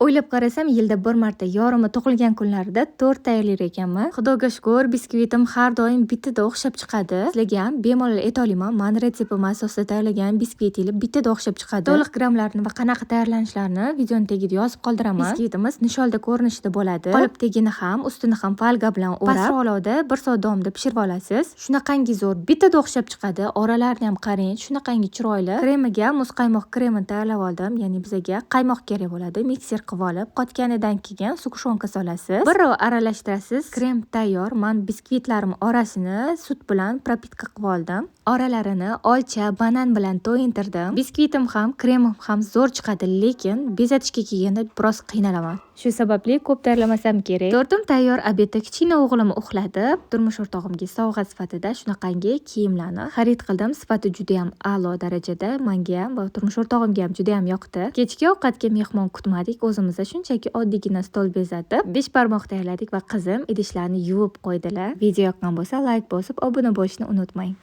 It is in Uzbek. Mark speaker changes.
Speaker 1: O'ylab qarasam, yilda bir marta yorimi tug'ilgan kunlarida tort tayyorlar ekanman. Xudoga shukur, biskvitim har doim bittada o'xshab chiqadi. Sizlarga ham bemalol ayta olaman, mani retseptim asosida tayyorlagan biskvitinglar bittada o'xshab chiqadi. To'liq grammlarni va qanaqa tayyorlanishlarini videoni tagida yozib qoldiraman. Biskvitimiz nisholda ko'rinishida bo'ladi. Qolip tagini ham, ustini ham folga bilan o'rab, pastroq olovda bir soat davomida pishirib olasiz. Shunaqangi zo'r, bittada o'xshab chiqadi. Oralarini ham qarang, shunaqangi chiroyli. Kremiga muzqaymoq kremini tayyorlab oldim. Ya'ni bizaga qaymoq kerak bo'ladi. Mikser qilib olib, qotganidan keyin сгущёнка solasiz. Birrov aralashtirasiz. Krem tayyor. Man biskvitlarim orasini sut bilan пропитка qilib oldim. Oralarini olcha, banan bilan to'yintirdim. Biskvitim ham, kremim ham zo'r chiqadi, lekin bezatishga kelganda biroz qiynalaman. Shu sababli ko'p tayyorlamasam kerak. Tortim tayyor. Обед da kichkina o'g'limni uxlatib, turmush o'rtog'imga sovg'a sifatida shunaqangi kiyimlarni xarid qildim. Sifati juda ham a'lo darajada. Menga ham va turmush o'rtog'imga ham juda ham yoqdi. Kechki ovqatga mehmon kutmadik. O'zimizda shunchaki oddiygina stol bezatib, beshbarmoq tayyorladik va qizim idishlarni yuvib qo'ydilar. Video yoqqan bo'lsa, layk bosib, obuna bo'lishni unutmang.